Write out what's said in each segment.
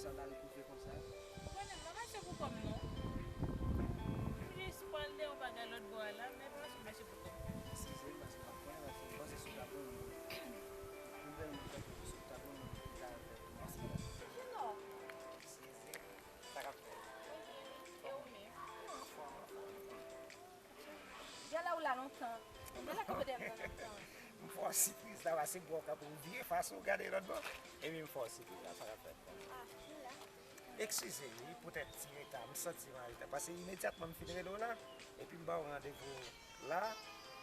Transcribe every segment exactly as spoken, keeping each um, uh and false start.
Sa l al koupe konsa. Ou konnen, m pa mache pou kò m non. M jis pral de yon bagay lòt bò a la, men m pa mache pou kò m. Eskize m, paske m ap konnen, paske m panse si w t ap yon moun. Pou bèl moun tankou w, si w t ap yon moun ki ta fè. Eskize m. Sa k ap fèt? E ou menm? Anfòm, anfòm, anfòm. Gèlè ou la lontan. Gèlè ki kote m nan lontan. M fè w sipriz la, pase bò w kanpe, ou vire fas ou gade lòt bò. Epi m fè w sipriz la, sa k ap fèt? Ah, m la. Eskize wi, poutèt ti reta, m santi m an reta. Pase imedyatman m fin rele w la, epi m ba w randevou la,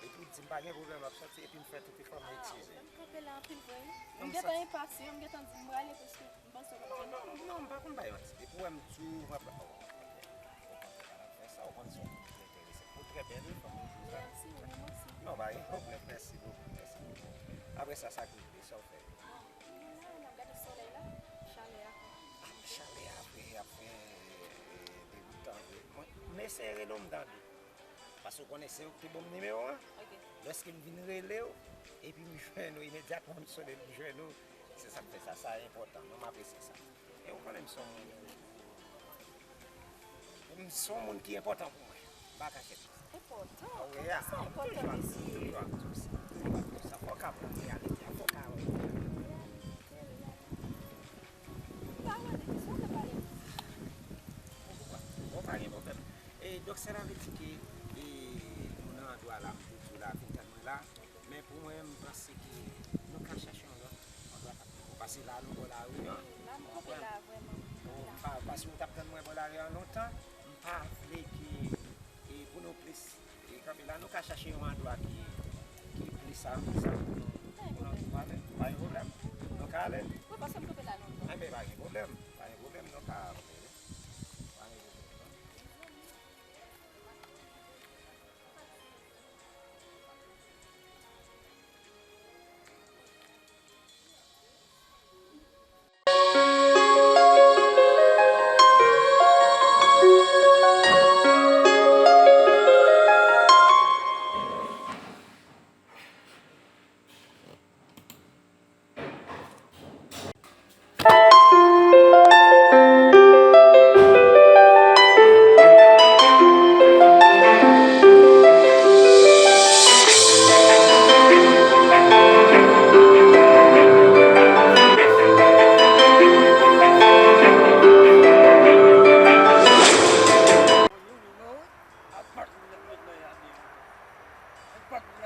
epi w di m pa gen pwoblèm, m ap soti, epi m fè tout efò, m eskize. Ah, m kanpe la anpil vre wi. M gentan enpase, m gentan di m prale, paske m panse w t ap di m. Non, non, non, m pa konn bay manti. Depi w wè m di w, m ap, oh, okontrè, pa t ap fè sa, ou konn se yon moun ki enterese. Ou trè bèl wi, fanm, m di w sa. Mèsi, ou menm osi. Non, pa gen pwoblèm, mèsi bokou, mèsi bokou. Apre sa, sa k rive, sa w fè? Bon, m la, m ap gade solèy la, chalè a. Ah, chalè a vre, ap fè, eh, degoutan vre. Mwen, m eseye rele w, m tande. Paske w konnen se ou ki te ban m nimewo an. Ok. Lèske m vin rele w, epi m jwenn ou imedyatman, m sone, m jwenn ou. Se sa k fè sa, sa enpòtan. Mwen, m apresye sa. E ou konnen m se yon moun, m se yon moun ki enpòtan pou mwen. M pa kache sa. Enpòtan? Ah wi, kòman sa enpòtan, mesye? Toujou ap di w sa, toujou ap di w sa. Fò w ka pran reyalite a, fò w ka wè reyalite a. M pa wè de ki sa w vle pale. Bon, pa gen pwoblèm. E, donk, sèla vle di ke, e, nou nan andwa la, m te di w la, vin tann mwen la. Men pou mwen, m panse ke nou ka chache yon lòt, yon lòt andwa. Paske la, nou bò lari an. Wi, la, m kanpe la, vrèman. Bon, m pa, paske ou t ap tann mwen bò lari an lontan, m pa vle ke, e, pou nou plis, e, kanpe la, nou ka chache yon andwa ki, ki plis amizan pou nou, pou nou pale. Pa gen pwoblèm. Nou ka ale. Wi, paske m kanpe la lontan. Enben, pa gen pwoblèm. Pa gen pwoblèm, nou ka ale. Pa gen pwoblèm, non.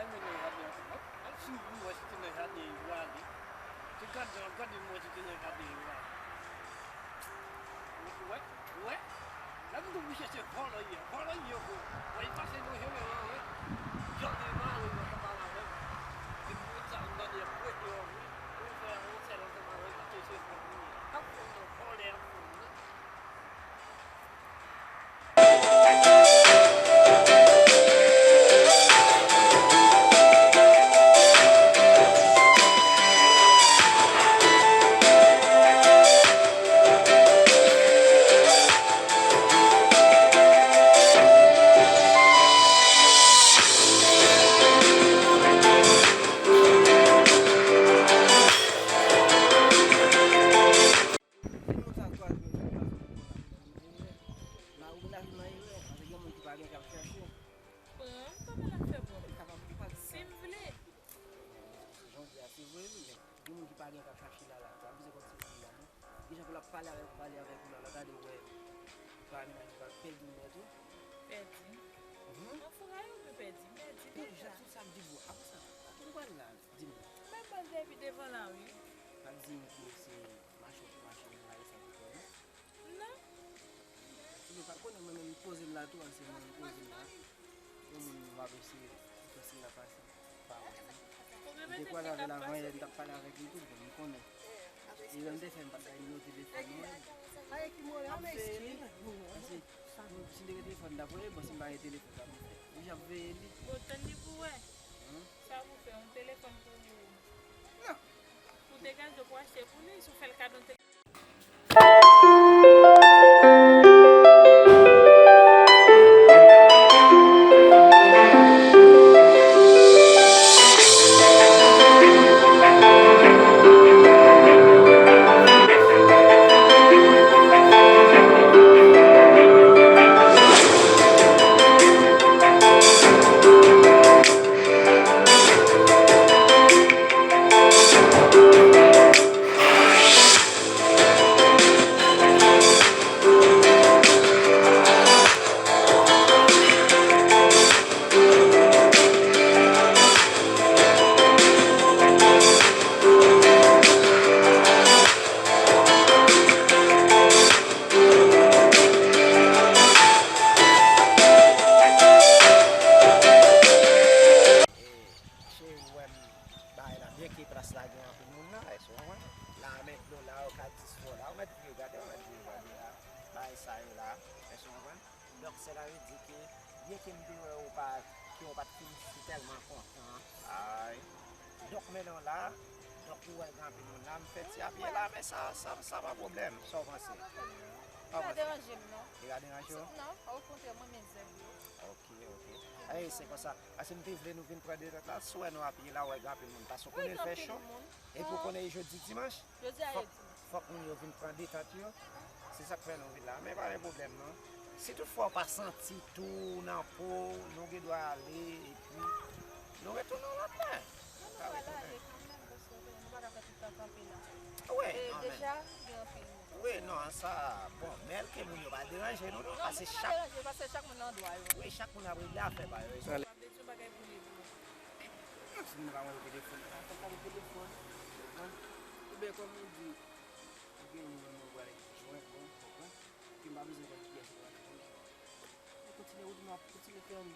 Al swiv pou wè si te nan jaden yo ale. Te gade, al gade m wè si te nan jaden yo ale. Ou wè, ou wè, lè m tou bouche se vòlò ye, vòlò ye wi. Wè, li pase nan je mwen an, wi. Jòl li mare, mwen pa pale avè l. Epi mwen sa m gade ap prete yo, wi. Pou fè yon sèl ansanm avè l, paske se vòlò ye. Ap fè m nan vòlè, ap fè m nan. Lari menaj mwen erè, paske gen moun ki pa gen k ap chache. Pran m kòman l ap fè pran m? Li kapab ou pa gen. Si m vle. Se jan w di a, se vre wi, men gen moun ki pa gen k ap chache la, la, sa vle di kòmsi li la, non. Kijan pou l ap pale avèk ou, pale avèk ou la, l ap gade w wè, pa menaj ou pa pèdi nèt ou. Pèdi? Mhm. Anfouraye oubyen pèdi? M pèdi deja. Deja, se sa m di w. Apre sa, kote nou pral la? Di m. Men baz la epi devan la, wi. Pa di m ki se mache, mache nan lari sa pou fè, non? Non. Ou pa konnen mwen menm poze m la tou, an se mwen poze m la. Yon moun m ap eseye, m ap eseye la pase. Pa wè. M te kwaze avè l avan yè, m t ap pale avèk li tou, bon, m konnen. E lè m te fè, m pa t bay nimewo telefòn mwen. Ap veye li. Paske si m te gen telefòn, m t ap wè, bon, si m pa gen telefòn, sa pou fè. Li ap veye li. Bon, tann li pou wè. Hmm? Sa pou fè, yon telefòn pou ou. Non. Pou degaje pou achte pou li, si w fè l kado yon telefòn. Plas la gen anpil moun la, èske w konprann? La, mèt dlo la, yo ka di spò la, ou mèt vire gade, ou mèt vire gade la. Bagay sa yo la, èske w konprann? Donk, sela vle di ke, byenke m te wè ou pa, ke w pa t fin si tèlman kontan. Ay. Donk, men nou la, donk, ou wè gen anpil moun la, m fè ti apye la, men sa, sa, sa pa pwoblèm, sa w panse? Pa pwoblèm, non. Li pa deranje m, non. Li pa deranje w? Non, okontrè, mwen renmen zèb yo. Ok, ok. Ay, se konsa. Paske m te vle nou vin pran detant la, si w wè nou apye la, w wè gen anpil moun. Paske w konnen l fè cho, epi w konnen e jodi dimanch. Jodi a e dimanch. Fòk moun yo vin pran detant yo. Se sa k fè nou vin la. Men pa gen pwoblèm non. Si toutfwa w pa santi tou nan po w, nou gen dwa ale, epi nou retounen yon lòt lè. Men nou pral ale kanmenm, paske nou pa ka fè tout tan kanpe la. Wi, e non, men deja, gen anpil moun. Wi, non, sa, bon, men ke moun yo pa deranje nou, non, paske chak moun nan dwa yo. Wi, chak moun ap regle afè pa yo. Sa vle di yon bagay pou li pou. Si moun pa wè telefòn, pa fè pa telefòn, konprann? Oubyen kòm ou di, ou gen yon moun ou pral jwenn, bon, konprann? Ke m pa bezwen konn kiyès ou pral jwenn. Mwen kontinye wout mwen, ap kontinye fè m.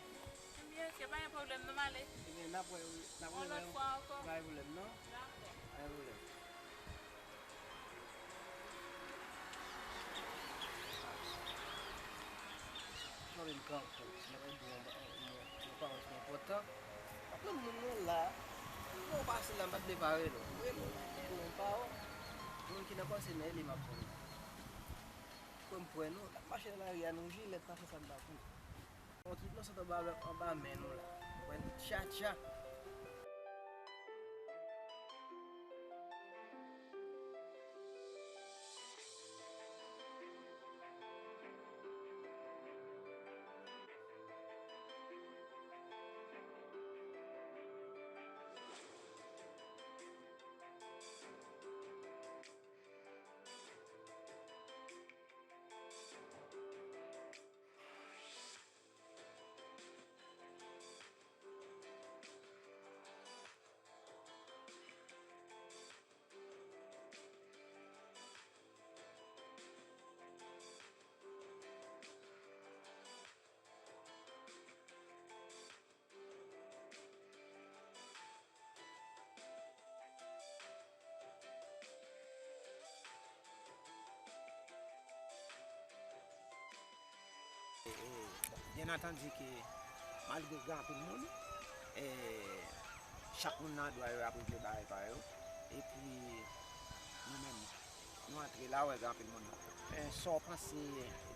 Ebyen, ok, pa gen pwoblèm, non, m ale. Ebyen, n ap wè, n ap wè yon lòt fwa ankò. Pa gen pwoblèm, non? Dakò. Pa gen pwoblèm. Mwen menm kankou, mwen di yon, yon, yon pawòl ki enpòtan. Anpil moun nou la, mwen pase la, m pa t vle pare non. Mwen, mwen, mwen, mwen pa, moun ki nan panse m, e li m ap fè. Kwè m kwè nou, n ap mache nan lari a, nou jilèt, pa fè sa n pa pou. Yon tout nou sot anba, anba men nou la. Mwen tchatcha. E, e, byen antandi ke malgre gen anpil moun, e, chak moun nan dwa yo ap regle bagay pa yo. Epi nou menm, nou antre la, wè gen anpil moun. E, sa w panse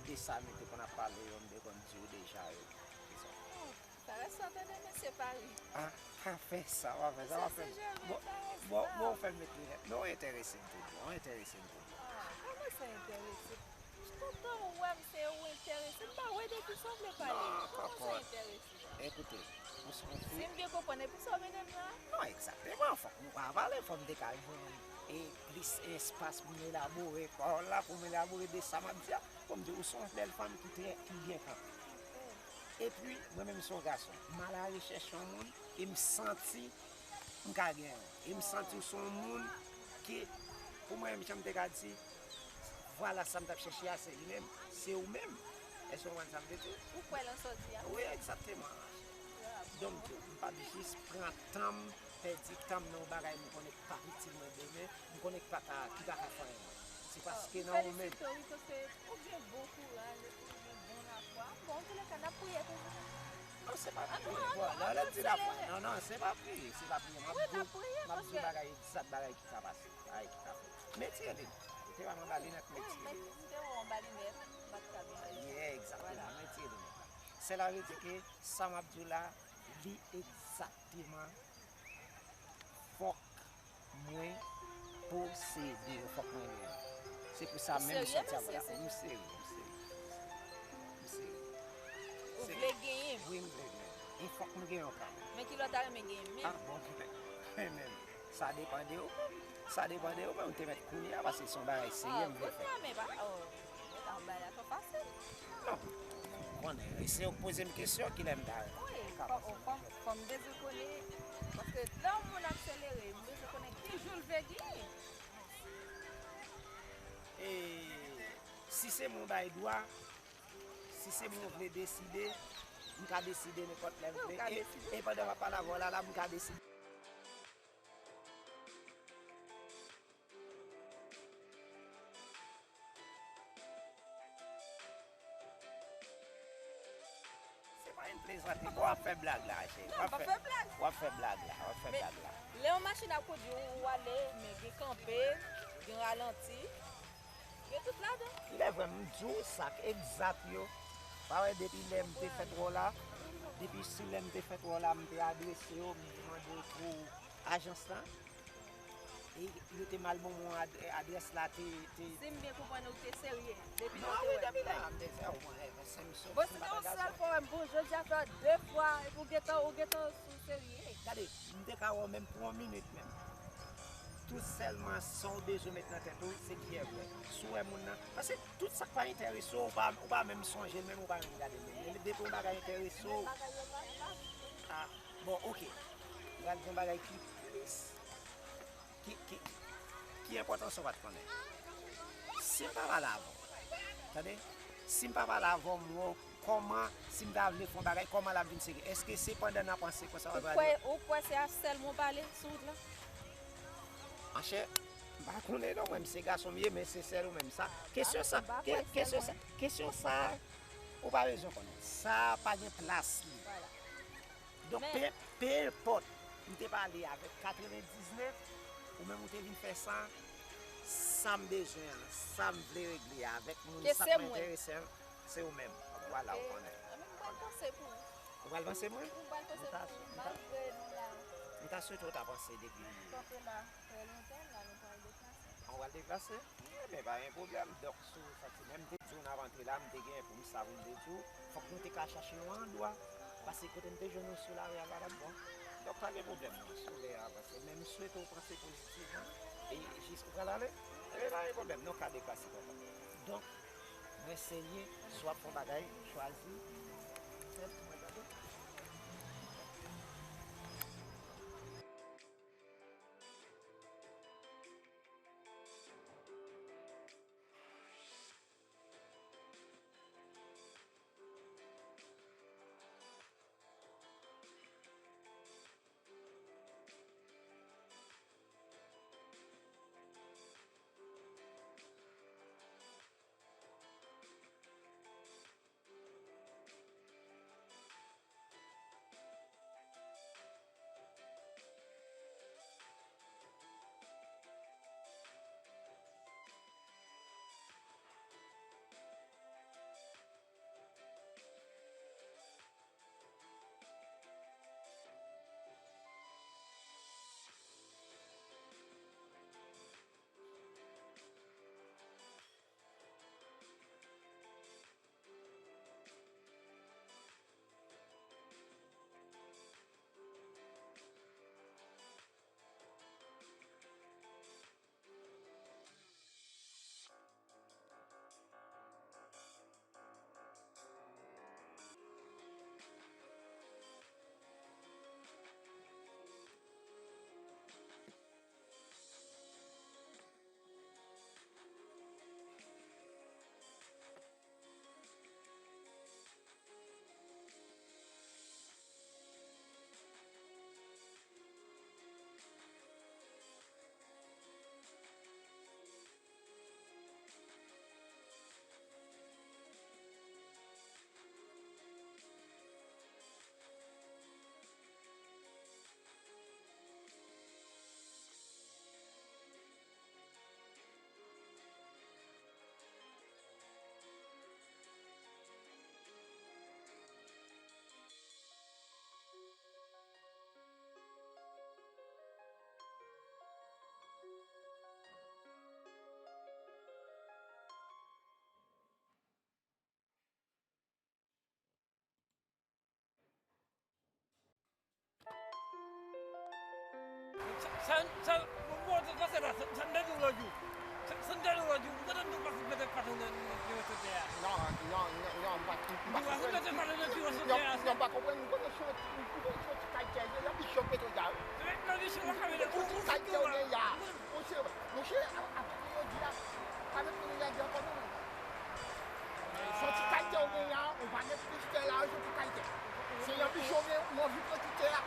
de sa nou te konn ap pale yo, m te konn di w deja yo? Sa rès sa tande mesye Paris. Ah, pa fè sa, pa fè sa, pa fè sa. Bon, bon, bon, fè m met linèt. Men w enterese m toujou, w enterese m toujou. Ah, kòman sa enterese? Tout tan ou wè m, se ou enterese. M pa wè de kisa w vle pale. Kòman sa enterese? Ekoute, ou se yon fi. Si m byen konprann, epi sa w mennen m la? Non, egzakteman, fòk nou ka pale, fòk m te ka jwenn, e, plis espas pou m elabore pawòl la, pou m elabore de sa m ap di a. Pou m di, ou se yon bèl fanm ki trè, ki byen kanpe. Epi, mwen menm se yon gason, m al arechèch yon moun, e m santi m ka genyen. E m santi w se yon moun ke, pou mwen menm, jan m te ka di, vwala sa m t ap chèche a, se li menm, se ou menm. Èske w konprann sa m vle di w? Ou kwè nan sa w di a? Wi, egzakteman. Donk, m p ap jis pran tan m, pèdi tan m nan yon bagay m konnen k p ap itil mwen demen, m konnen k pa ka, ki pa ka fè anyen mwen. Se paske nan ou menm. Ou gen bon kouraj epi ou gen bon lafwa. Bon, antoulèka, n ap priye pou ou. Non, se pa priye. Bon, lè, lè di lafwa. Non, non, se pa priye, se pa priye. M ap di w, m ap di w bagay egzak, bagay ki ka pase, bagay ki ka fèt. Metye linèt. Ou te pa m anba linèt, metye linèt. Wi, m te wè w anba linèt, m pa t ka byen wè. Yeah, egzakteman, metye linèt la. Sela vle di ke sa m ap di w la, li egzakteman fòk mwen posede yo, fòk mwen gen yo. Se pou sa menm m sòti ap la. M serye, m serye, m serye. Ou vle genyen? Wi, m vle genyen. E fòk m genyen kanmenm. Men kilè w ta renmen genyen menm? Ah, bon, men, sa depann de ou menm. Sa depann de ou menm, ou te mèt kounye a, paske se yon bagay serye m vle fè. Kounye a, men pa, oh, men bagay la twò fasil. Non. Konnen, se ou k poze m kesyon, kilè m ta renmen. Wi, fò, fò, fò m bezwen konnen, paske lè yon moun akselere, m bezwen konnen ki jou l vle genyen. E si se mwen w bay dwa, si se mwen w vle deside, m ka deside nenpòt lè m vle. E, e pandan m ap pale avè w la, la, m ka deside. Plezantri, bon, w ap fè blag la, cheri. W ap fè blag. W ap fè blag la, w ap fè blag la. Lè yon machin ap kondui, ou ale, men gen kanpe, gen ralanti, gen tout ladan. Lè vrè, m di w sa k egzat yo. Pa wè depi lè m te fèt wè w la, depi sou lè m te fèt wè w la, m te adrese yo, m te mande w pou ajans lan. E yo te mal ban mwen ad- adrès la, te, te... Si m byen konprann, ou te serye depi lè w te wè m. Non, wi, depi lè a, m te fè w mwen, se m sou... Bon, si te yon sèl fwa wè m, bon, jodi a fè de fwa, epi w gentan, ou gentan sou serye. Gade, m te ka wè w menm pou yon minit menm. Tou sèlman sa w bezwen met nan tèt ou, se kiyès w wè. Si w wè moun nan, paske tout sa k pa enterese w, ou pa, ou pa menm sonje l menm, ou pa menm gade l menm. Men depi yon bagay enterese w, a, bon, oke. M pral di yon bagay ki plis ki, ki, ki enpòtan sa w pa t konnen. Si m pa pale avè w, tande? Si m pa pale avè w, m wè w kòman, si m ta vle fè yon bagay, kòman l ap vin serye? Èske se pandan n ap panse konsa w ap... Ou kwè, ou kwè se a sèl mwen pale sou wout la? Monchè, m pa konnen non, mwen, se gason m ye, men se sèl ou menm sa. Kesyon sa, kesyon sa, kesyon sa, ou pa bezwen konnen. Sa pa gen plas li. Donk, pe, pe enpòt, m te pale avèk katrevendiznèf, ou menm ou te vin fè sa, sa m bezwen an, sa m vle regle avèk moun, sa k enterese an, se ou menm. Vwala, ou konnen. Anben, m pral panse pou ou. Ou pral panse mwen? M pral panse pou ou, malgre nou la. M ta swete w ta panse depi. Kanpe la, trè lontan la, nou pral deplase. An pral deplase? Ebyen, pa gen pwoblèm. Donk, si w santi, menm te di w n ap antre la, m te gen pou m sa pou m te di w, fòk nou te ka chache yon andwa. Paske kote m te jwenn ou sou lari a pa t ap bon. Donk, pa gen pwoblèm, non, si w vle avanse. Men m swete w panse pozitivman. E jis ou pral ale? Ebyen, pa gen pwoblèm, nou ka deplase konsa. Donk, mwen serye, si w ap fè yon bagay, chwazi. Fè pou mwen tande. Sa, sa, bon, bon, sa, sa, sa, sa, sa m te di w lòt jou. Sa, sa m te di w lòt jou. M te tande w pase mete paton nan, nan, nan resevè a. Non, non, non, non, m pa, m pa konprann. Ou pase mete paton nan ti resevè a. Non, non, m pa konprann. M konnen se yon ti, m konnen se yon ti kay tè, se yon bichon k mete w la. Nan bichon la, ka mete yon ti kay tè w gen ya. Monchè, monchè, a, a, jodi a, pa mete w nan yadi ankò non. Soti kay tè w gen la, ou pa gen plis tè la, soti kay tè. Se yon bichon gen, ou anvi pran tout tè a.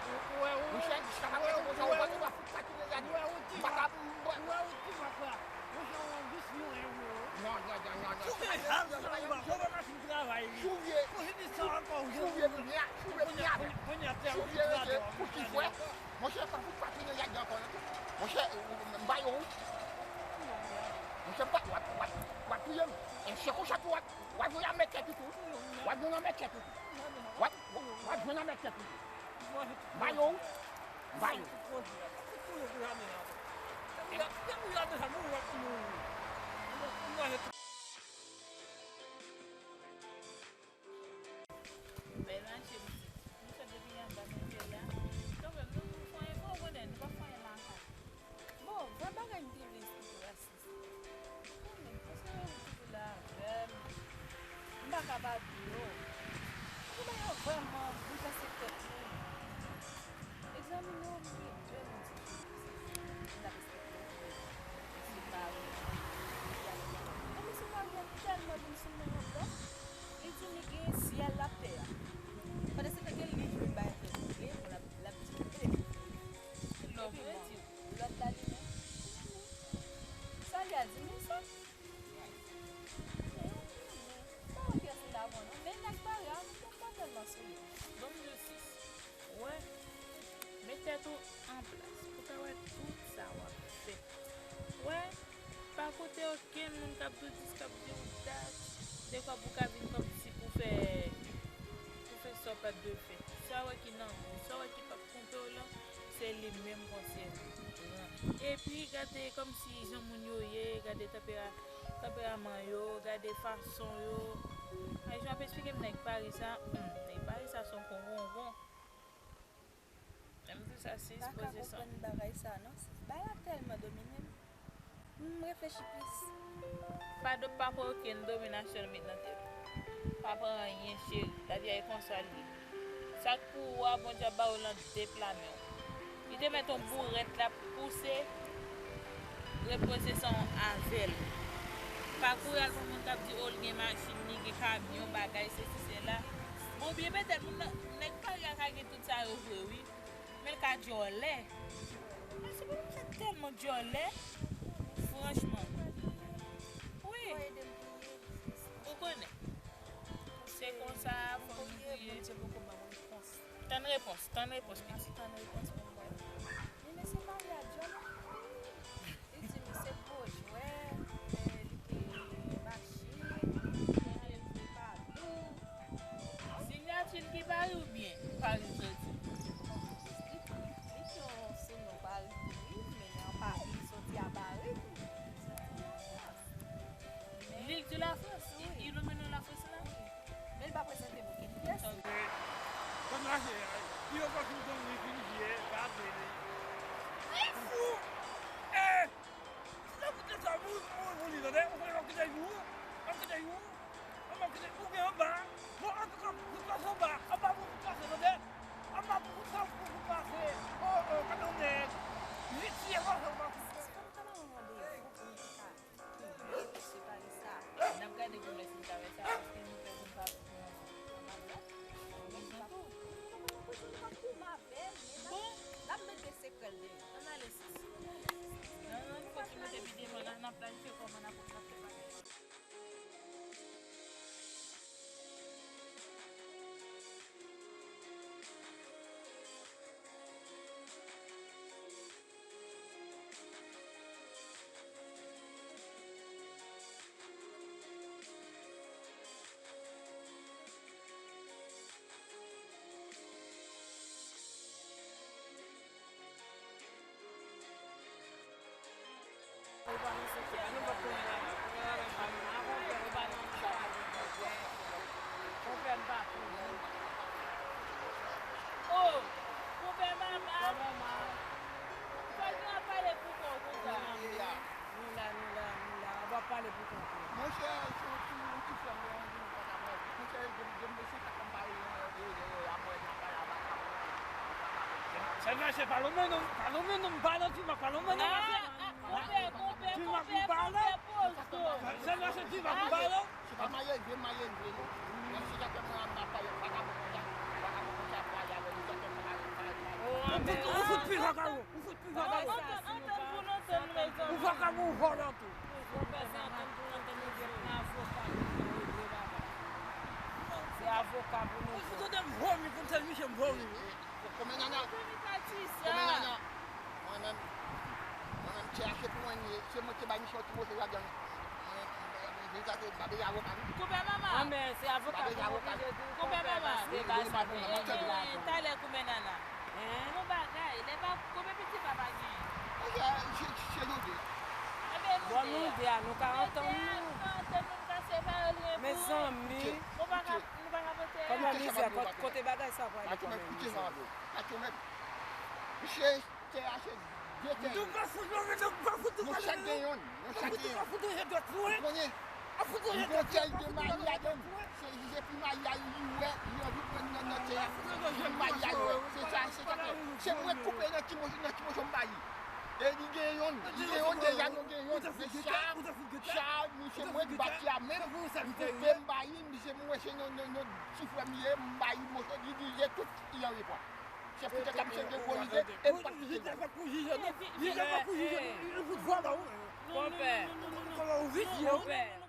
Monchè, jiska maten konsa, ou pa gen dwa fout kay ki gen yadi. Ou pa ka, ou wè ou ti mak la. Monchè, ou jis mouri, ou. Non, non, non, non, non. Ou gen zam nan men w, ou pa ka fin travay. Si w vye, si w vye, Ou vle vini avè m. Si w vle rete pou ki fwè? Monchè, pa fout pa tounen ladan ankò non. Monchè, m ba yo wi. Monchè, w ap, w ap, w ap touye m. E se konsa tou w ap, w ap jwenn anmè tèt ou tou. W ap jwenn anmè tèt ou tou. W ap, w ap jwenn anmè tèt ou tou. M ba yo wi. M ba yo. Bèl mache, m di. M sot depi anba, m rive la. Kanmenm, nou, nou fè anyen, fò w konnen, nou pa fè anyen lakay. Bon, vrè bagay m te vle esplike w la, sis. Ou konnen, paske ou toujou la avè m. M pa ka pa di w. Ou gen bagay yo vrèman boulvèse tèt mwen. Egzamine w byen, byen, m di. M t ap esplike w. Mesye Mari. Nan mesye Mari a tèlman vin sou mwen yon bò. Li di li gen syèl l ap tè a. Pandan se tan gen liv li bay tèt li, l ap, l ap di, "Lè w vle di w." Lòt la li menm. Sa li a di, men sa. Men, men, pa wè pyès li lavan non. Men nèg Mari a, nou pa tèlman sou li. Ban m di w sis. Wè, met tèt ou an plas pou w ka wè tout sa w ap fè. Wè, pa koute okenn moun k ap di w dis, k ap di w dat. Dekwa pou w ka vin kòmsi pou fè, pou fè sa w pa t dwe fè. Sa w wè ki nan men w, sa w wè ki p ap twonpe w lan, se li menm konsène. Epi gade kòmsi jan moun yo ye, gade tanpera-, tanperaman yo, gade fason yo. Ay, jan w ap esplike m nèg Pari sa, hmm, nèg Pari sa se yon kongongon. Lè m di w sa, sis, poze san. M pa ka konprann bagay sa non, sis. Bagay la tèlman domine m. M reflechi plis. Pa do, pa pran okenn dominasyon l met nan tèt ou. Pa pran anyen, cheri. Lavi a e konsa l ye. Sa k pou ou a, Bondye ap ba ou l an de pla men w. Li te mèt yon bourèt l ap pouse, repoze san w avè l. Pa kouri al pran moun k ap di, o, l gen machin, li gen kamyon, bagay, sesi, sela. Bon, byen petèt, moun nan, nèg Pari a ka gen tout sa yo vre, wi. Men l ka djòlè. Mesye, papa m sa tèlman djòlè. Franchman. Wi. Ou konnen. Se konsa, fò nou priye. Bondye poko ban m repons. Tann repons, tann repons, pitit. Tann repons pou mwen. Men mesye Mari a djòlè. Li di misye gwo jwè, eh, li gen machin, li pa lou. Sinyati l ki Pari oubyen Pari l soti? Li, li, li gen yon sounon Pari tou wi, men an Pari, li soti a Pari tou. Li soti Lafrans. Li, li Lafrans, wi. Li, li nonmen nan Lafrans la? Wi. Men l pa prezante m okenn pyès. Kòm mache, li yo fòk li konn li vin vye, pa vle li. Li fou! Eh! Si se pou te sa, moun, moun, moun li tande, ou konnen w ap kite jou, w ap kite jou, w ap kite, ou gen anba. Bon, antouka, fout pase anba, anba pou fout pase, tande? Anba pou fout pase, pou fout pase. Oh, oh, kamyonèt. Li tiye konsa, anba pou fout pase. N ap gade pou lè si n ka wè sa, paske nou pè pou n pa pran anba. Bon. N ap mete sekrè l deyò. Ann ale, sis. Nan, nan, fòk nou te pi devan la, n ap planifye kòman n ap, n ap fè bagay. Oh, konpè Mama. Konpè Mama. Fò gen ap pale pou kò konsa. Nou la, nou la, nou la. W ap pale pou kont ou. Monchè, se yon ti, yon ti frè m gen yon jounen pa ka mwen. Monchè, gen, gen mesye sa konn pale yon, e, e, e, a mwen, n ap pale a vakabon. Sèl mache pa lonmen non, pa lonmen non, m pa nan ti mak, pa lonmen non, mache. Ti mak m pale. Sèl mache ti mak m pale. Se pa maye leve, maye leve non. Menm si sa fè mwen ap pale, vakabon konsa, vakabon konsa, pale avè li, sa fè mwen pale, pale, pale. Ou fout, ou fout pi vakabon, ou fout pi vakabon. Antann pou n antann, mezanmi. Ou vakabon, ou vòlè tou. Ou pèse antann pou n antann, mezanmi. Se Avoka pou nou. Ou fout tande m vomi konsa, misye m vomi. Kòmè nana. Kòmè nana. Mwen menm, mwen menm, chè a se pou mwen li ye. Se mwen ki bay misye yon ti moso ladan. Mwen, mwen, mwen, mwen, mwen, mwen, mwen, mwen, Koupe manman. Anben, se avoka pou oblije di w konpè manman. Talè koupe nana. Yon bagay, lè pa koupe piti pa pa genyen. Bon, nou de a, nou ka antann nou. Mezanmi. Kòman mizè, kote bagay sa pral ye kòman mizè? Misye, tè a se de tè. Nou chak gen yonn, nou chak gen yonn. Ou konnen, yon tè de mayi ladan l. Se, se pi mayi a li wè, li anvi pran nan, nan tè a. Jan mayi a li wè. Se sa, se sa k fè. Se mwen koupe nan ti moso, nan ti moso m ba li. E li gen yonn, li gen yonn deja, nou gen yonn. Men sa, sa, misye mwen ki bati a menm, li koupe m ba li, misye mwen se nan, nan, nan ti frè m ye, m ba li moso, li, li ye tout, li anvi pran. Se poutèt sa misye gen gwo lide, e m p ap kite l. Konpè. Konpè.